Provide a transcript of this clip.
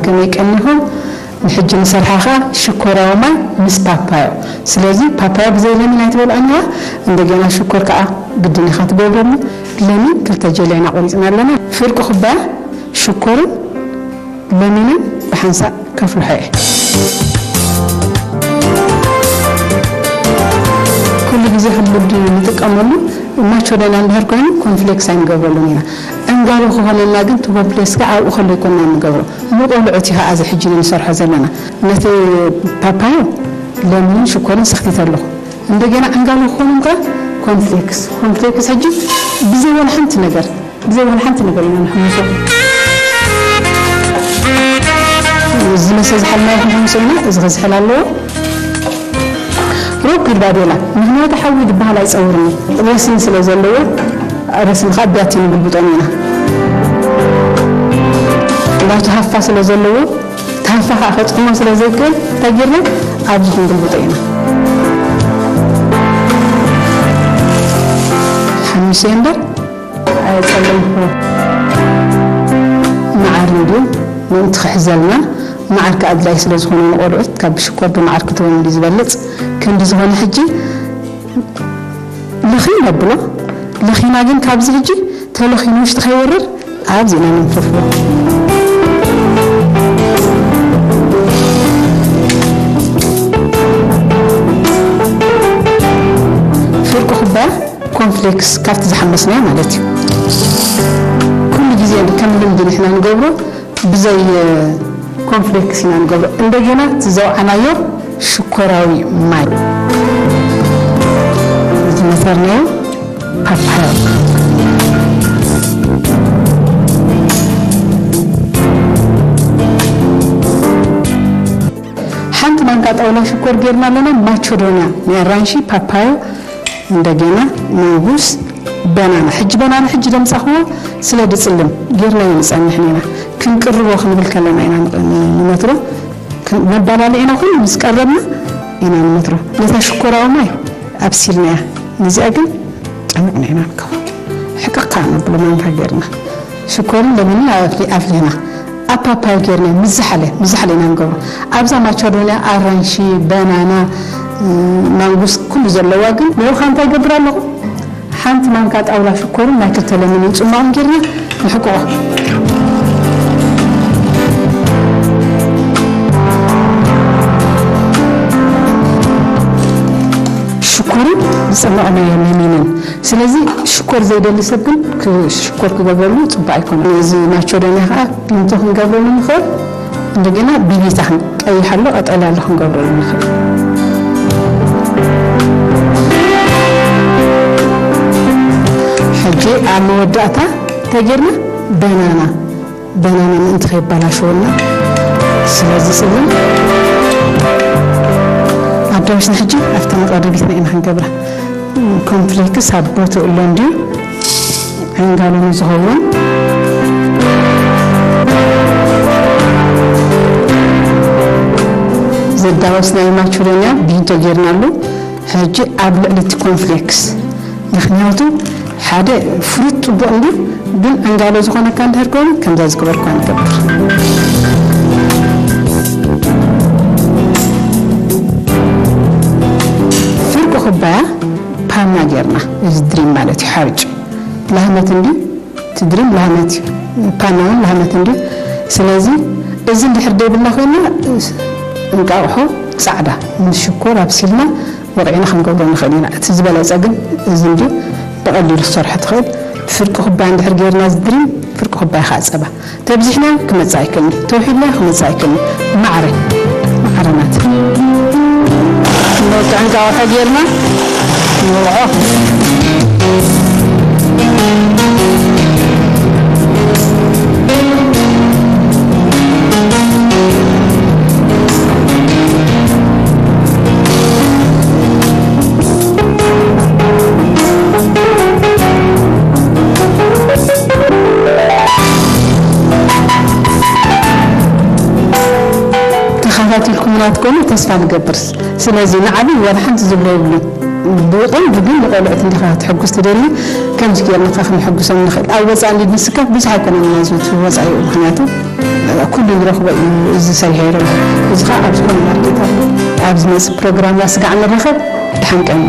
ከመይ ቀኒኹም? ንሕጂ ንሰርሓ ኸዓ ሽኮራዊ ማይ ምስ ፓፓዮ። ስለዚ ፓፓዮ ብዘይ ለሚን ኣይትበልዖን ኢኻ። እንደገና ሽኮር ከዓ ግድን ኢኻ ትገብረሉ። ለሚን ክልተ ጀልያ ኢና ቆሪፅና ኣለና። ፍርቂ ኩባያ ሽኮርን ለሚንን ብሓንሳእ ከፍልሖ እየ። ኩሉ ግዜ ሕሙድ ንጥቀመሉ። ማቾደና እንድሕር ኮይኑ ኮንፍሌክስ ኣይንገብረሉን ኢና። ዕንጋሎ ክኾነና ግን ቱቦ ፕሌስካ ኣብኡ ከሎ ይኮንና ንገብሮ። ንቆልዑት እዩ ከዓ እዚ ሕጂ ንሰርሖ ዘለና። ነቲ ፓፓዮ ለሚንን ሽኮርን ሰኽቲት ኣለኹ። እንደገና ዕንጋሎ ክኾኑ ከ ኮንፍሌክስ። ኮንፍሌክስ ሕጂ ብዘይ ወላ ሓንቲ ነገር፣ ብዘይ ወላ ሓንቲ ነገር ኢና ንሕምሶ። እዚ መሰ ዝሓልናዮ ክንሕምሶ ኢና። እዚ ክዝሕል ኣለዎ። ሮክ ባዴላ፣ ምኽንያቱ ሓዊ ዝበሃል ኣይጸውርን እዩ። ረስኒ ስለ ዘለዎ፣ ረስኒ ከዓ ቢያቲ ንግልብጦም ኢና። ናቱ ሃፋ ስለ ዘለዎ፣ እቲ ሃፋ ከዓ ከጽዕሞ ስለ ዘይክእል፣ እንታይ ጌርና ኣብዚ ክንግልብጦ ኢና። ሓሚሰ እምበር፣ ኣየጸልም። መዓር እንድዩ ምእንቲ ክሕዘልና፣ መዓር ከኣ ኣድላይ ስለ ዝኾነ ንቖልዑት ካብ ሽኮር ብመዓር ክትህቦም እንድዩ ዝበልጽ። ክንዲ ዝኾነ ሕጂ ለኺም ነብሎ። ለኺና ግን ካብዚ ሕጂ ተለኺኑ ውሽጢ ከይወርድ ኣብዚ ኢና ነንፈፍዎ። ፍርቂ ኩባያ ኮንፍሌክስ ካብቲ ዝሓመስናዮ ማለት እዩ። ኩሉ ግዜ ከም ልምዲ ንሕና ንገብሮ ብዘይ ኮንፍሌክስ ኢና ንገብሮ። እንደገና እቲ ዘውዓናዮ ሽኮራዊ ማይ፣ እቲ መሰርናዮ ፓፓዮ፣ ሓንቲ ማንካ ጣውላ ሽኮር ጌርና ኣለና። ማቸዶንያ ናይ ኣራንሺ፣ ፓፓዮ፣ እንደገና ማንጉስ፣ በናና። ሕጂ በናና ሕጂ ደምጻኽዎ ስለ ድጽልም ጌርናዮ ንጸንሕ ኔና። ክንቅርቦ ክንብል ከለና ኢና ንቅ-፣ ንመትሮ። ክ-፣ መባላልዒና ኩሉ ምስ ቀረብና ኢና ንመትሮ። ነታ ሽኮራዊ ማይ ኣብሲልናያ። ነዚኣ ግን ጨሚቕና ኢና ንከቦ። ሕቅቕ ከኣ ነብሎ ማንካ ጌርና። ሽኮርን ለሚንን ኣፍሊ-፣ ኣፍሊሕና። ኣብ ፓፓዮ ጌርና ምዝሓለ፣ ምዝሓለ ኢና ንገብሮ። ኣብዛ ማቸዶንያ ኣራንሺ፣ በናና፣ እ፣ ማንጉስ ኩሉ ዘለዋ ግን ንዑኻ እንታይ ይገብር ኣለኹ? ሓንቲ ማንካ ጣውላ ሽኮርን ናይ ክልተ ለሚንን ጽማቕን ጌርና ንሕቅቖ። ሽኮርን ዝጸማቕናዮ ለሚንን። ስለዚ ሽኮር ዘይደሊ ሰብ ግን ክ-፣ ሽኮር ክገብረሉ ጽቡቕ ኣይኮነን። እዚ ማቸዶንያ ከኣ ፒንቶ ክንገብረሉ ንኽእል። እንደገና ቢቢታ ክንቀይሕ ኣሎ፣ ቀጠልያ ኣሎ ክንገብረሉ ንኽእል። ሕጂ ኣብ መወዳእታ እንታይ ጌርና? በናና፣ በናና ምእንቲ ከይበላሸወልና ስለ ዝጽልም፣ ኣዳዊስና ሕጂ ኣብታ መቐረቢትና ኢና ክንገብራ። ኮንፍሌክስ ኣብ ቦትኡ ኣሎ እንድዩ። ዕንጋሎሚ ዝኸውን ዘዳወስናዮ ማቸዶንያ ቢንቶ ጌርናሉ። ሕጂ ኣብ ልዕሊ እቲ ኮንፍሌክስ፣ ምኽንያቱ ሓደ ፍሩት ጽቡቕ እንድዩ፣ ግን ዕንጋሎ ዝኾነካ እንድሕር ኮይኑ ከምዛ ዝገበርኳ ንገብር። ፍርቂ ኩባያ ፓና ጌርና፣ እዚ ድሪም ማለት እዩ፣ ሓርጭ። ላህመት እንድዩ፣ እቲ ድሪም ላህመት እዩ፣ ፓና እውን ላህመት እንድዩ። ስለዚ እዚ እንድሕር ደይብልና ኮይና፣ እንቃቑሖ ጻዕዳ ምስ ሽኮር ኣብሲልና ወቕዒና ክንገብሮ ንኽእል ኢና። እቲ ዝበለጸ ግን እዚ እንድዩ፣ ብቐሊሉ ክትሰርሖ ትኽእል። ፍርቂ ኩባያ እንድሕር ጌርና እዚ ድሪም፣ ፍርቂ ኩባያ ከዓ ጸባ። ተብዚሕና ክመጽእ ኣይክእልን፣ ተውሒድና ክመጽእ ኣይክእልን። ማዕረ፣ ማዕረ ናት። ነውቅዕ እንቃቑሖ ጌርና ንወቕዖ። ተኸታቲልኩምና ትኮኑ ተስፋ ንገብር። ስለዚ ንዓቢ ወላ ሓንቲ ዝብሎ የብሉን። ብቐንዱ ግን ንቆልዑት እንዲኻ ክትሕጉስ ትደሊ፣ ከምዚ ጌርና ከ ክንሕጉሶም ንኽእል። ኣብ ወጻኢ እንዲ ንስከፍ ብዙሕ ኣይኮነን ናይዚ እቲ ወጻኢ፣ ምኽንያቱ ኩሉ ንረኽቦ እዩ እዚ ሰሪሐ ይረብሕ። እዚ ኸዓ ኣብ ዝኾነ ማርኬት ኣሎ። ኣብ ዝመጽእ ፕሮግራምና ስጋዕ ንራኸብ። ድሓን ቀንዩ።